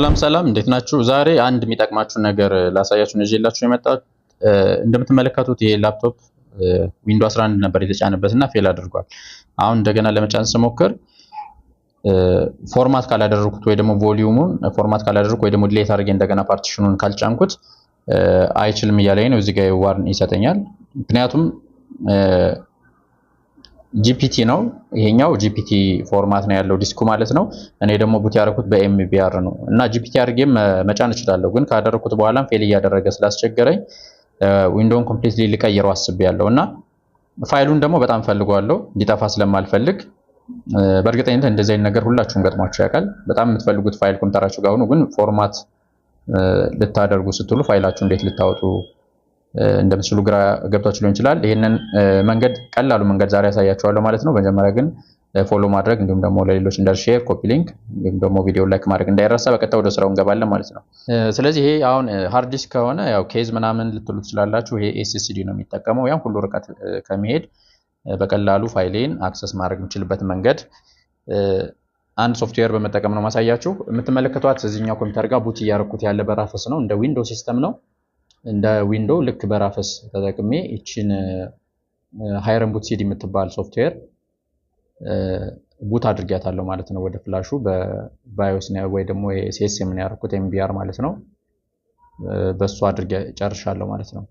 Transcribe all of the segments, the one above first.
ሰላም ሰላም፣ እንዴት ናችሁ? ዛሬ አንድ የሚጠቅማችሁ ነገር ላሳያችሁ ነው ይዤላችሁ የመጣሁት። እንደምትመለከቱት ይሄ ላፕቶፕ Windows 11 ነበር የተጫነበት እና fail አድርጓል። አሁን እንደገና ለመጫን ስሞክር format ካላደረኩት ወይ ደግሞ volume ኡን format ካላደረኩት ወይ ደግሞ delete አድርጌ እንደገና partition ኡን ካልጫንኩት አይችልም እያለኝ ነው። እዚህ ጋር warn ይሰጠኛል። ምክንያቱም GPT ነው ይሄኛው፣ GPT format ነው ያለው ዲስኩ ማለት ነው። እኔ ደግሞ boot ያደረኩት በ MBR ነው እና GPT አድርጌም መጫን እችላለሁ፣ ግን ካደረኩት በኋላም fail እያደረገ ስላስቸገረኝ Window ን completely ልቀይረው አስቤያለሁ እና ፋይሉን ደግሞ በጣም ፈልገዋለሁ እንዲጠፋ ስለማልፈልግ። በእርግጠኝነት እንደዚህ አይነት ነገር ሁላችሁም ገጥሟችሁ ያውቃል። በጣም የምትፈልጉት ፋይል ኮምፒውተራችሁ ጋር ሆኖ ግን format ልታደርጉ ስትሉ ፋይላችሁ እንዴት ልታወጡ እንደምትችሉ ግራ ገብቷችሁ ሊሆን ይችላል። ይህንን መንገድ፣ ቀላሉ መንገድ ዛሬ ያሳያችኋለሁ ማለት ነው። መጀመሪያ ግን follow ማድረግ እንዲሁም ደግሞ ለሌሎች እንዲደርስ share፣ copy link እንዲሁም ደግሞ ቪዲዮ like ማድረግ እንዳይረሳ። በቀጥታ ወደ ስራው እንገባለን ማለት ነው። ስለዚህ ይሄ አሁን hard disk ከሆነ ያው case ምናምን ልትሉ ትችላላችሁ። ይሄ SSD ነው የሚጠቀመው። ያን ሁሉ ርቀት ከመሄድ በቀላሉ ፋይሌን access ማድረግ የምችልበት መንገድ አንድ ሶፍትዌር በመጠቀም ነው ማሳያችሁ። የምትመለከቷት እዚህኛው ኮምፒውተር ጋር boot እያደረኩት ያለ በ Rufus ነው። እንደ Window system ነው። እንደ Window ልክ በ Rufus ተጠቅሜ ይችን Hiren Boot CD የምትባል ሶፍትዌር boot አድርጊያታለሁ ማለት ነው። ወደ flash ኡ በ BIOS ወይ ደግሞ CSM ነው ያደረኩት፣ MBR ማለት ነው። በሱ አድርጌ ጨርሻለሁ ማለት ነው።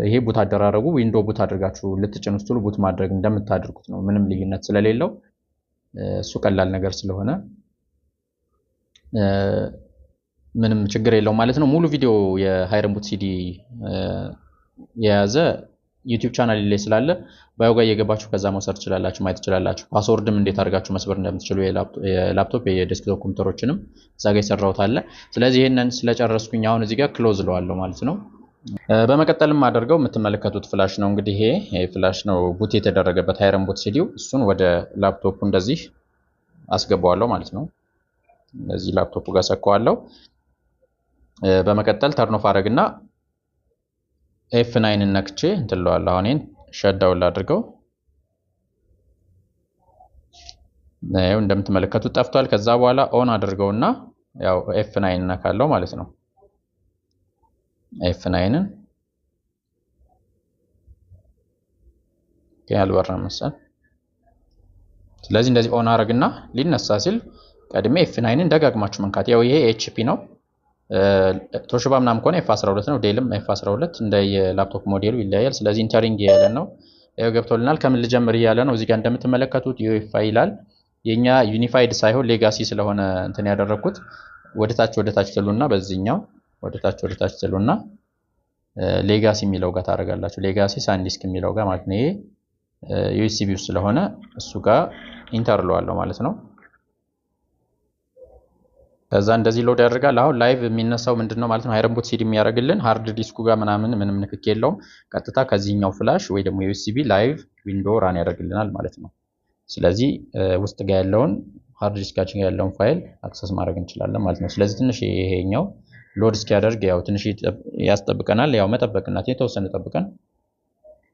ይሄ boot አደራረጉ Window boot አድርጋችሁ ልትጭኑ ስትሉ boot ማድረግ እንደምታደርጉት ነው። ምንም ልዩነት ስለሌለው፣ እሱ ቀላል ነገር ስለሆነ ምንም ችግር የለውም ማለት ነው። ሙሉ ቪዲዮ የ Hiren Boot CD የያዘ YouTube channel ላይ ስላለ bio ጋር እየገባችሁ ከዛ መውሰድ ትችላላችሁ፣ ማየት ትችላላችሁ። Password ም እንዴት አድርጋችሁ መስበር እንደምትችሉ የ laptop፣ የ desktop ኮምፒውተሮችንም እዛ ጋር የሰራሁት አለ። ስለዚህ ይህንን ስለጨረስኩኝ አሁን እዚህ ጋር close እለዋለሁ ማለት ነው። በመቀጠልም አደርገው የምትመለከቱት flash ነው። እንግዲህ ይሄ flash ነው boot የተደረገበት Hiren Boot CD ው። እሱን ወደ ላፕቶፑ እንደዚህ አስገባዋለሁ ማለት ነው። እንደዚህ ላፕቶፑ ጋር ሰካዋለሁ። በመቀጠል turn off አደረግና F9 ነክቼ እንትን እለዋለሁ። አሁን ይሄን shutdown ላድርገው። ይኸው እንደምትመለከቱት ጠፍቷል። ከዛ በኋላ on አድርገውና ያው F9 ነካለው ማለት ነው። F9ን ያልበራ መሰል። ስለዚህ እንደዚህ on አደረግና ሊነሳ ሲል ቀድሜ F9ን ደጋግማችሁ መንካት። ያው ይሄ HP ነው። Toshiba ምናምን ከሆነ F12 ነው። Dell ም F12፣ እንደ የላፕቶፕ ሞዴሉ ይለያያል። ስለዚህ entering እያለ ነው። ያው ገብቶልናል። ከምን ልጀምር እያለ ነው። እዚህ ጋር እንደምትመለከቱት UEFI ይላል። የኛ unified ሳይሆን legacy ስለሆነ እንትን ያደረኩት ወደታች ወደታች ትሉና፣ በዚህኛው ወደታች ወደታች ትሉና legacy የሚለው ጋር ታደርጋላችሁ። Legacy SanDisk የሚለው ጋር ማለት ነው። ይሄ USB ስለሆነ እሱ ጋር enter እለዋለሁ ማለት ነው። ከዛ እንደዚህ load ያደርጋል። አሁን live የሚነሳው ምንድነው ማለት ነው? Hiren Boot CD የሚያደርግልን hard disk ኡ ጋር ምናምን ምንም ንክክ የለውም። ቀጥታ ከዚህኛው flash ወይ ደግሞ USB live Window run ያደርግልናል ማለት ነው። ስለዚህ ውስጥ ጋር ያለውን፣ hard disk ኣችን ጋር ያለውን ፋይል access ማድረግ እንችላለን ማለት ነው። ስለዚህ ትንሽ ይሄኛው load እስኪያደርግ ያው ትንሽ ያስጠብቀናል። ያው መጠበቅና የተወሰነ ጠብቀን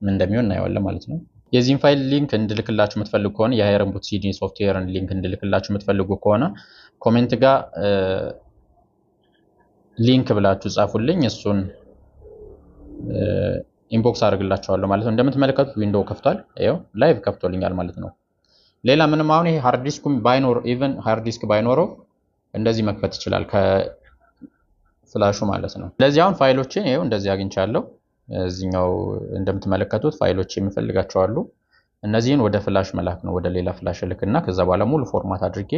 ምን እንደሚሆን እናየዋለን ማለት ነው። የዚህን ፋይል link እንድልክላችሁ የምትፈልጉ ከሆነ፣ የ Hiren Boot CD ሶፍትዌርን link እንድልክላችሁ የምትፈልጉ ከሆነ comment ጋር link ብላችሁ ጻፉልኝ። እሱን inbox አድርግላችኋለሁ ማለት ነው። እንደምትመለከቱት Window ከፍቷል። ይኸው live ከፍቶልኛል ማለት ነው። ሌላ ምንም አሁን ይሄ hard disk ኩም ባይኖር፣ even hard disk ባይኖረው እንደዚህ መክፈት ይችላል ከ flash ኡ ማለት ነው። ስለዚህ አሁን ፋይሎችን ይኸው እንደዚህ አግኝቻለሁ። እዚህኛው እንደምትመለከቱት ፋይሎች የምፈልጋቸው አሉ። እነዚህን ወደ flash መላክ ነው። ወደ ሌላ flash ልክና ከዛ በኋላ ሙሉ format አድርጌ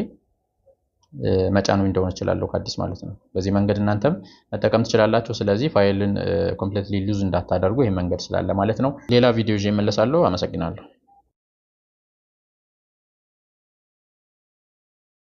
መጫን Window ን እችላለሁ ከአዲስ ማለት ነው። በዚህ መንገድ እናንተም መጠቀም ትችላላችሁ። ስለዚህ ፋይልን completely lose እንዳታደርጉ ይህ መንገድ ስላለ ማለት ነው። ሌላ ቪዲዮ ይዤ እመለሳለሁ። አመሰግናለሁ።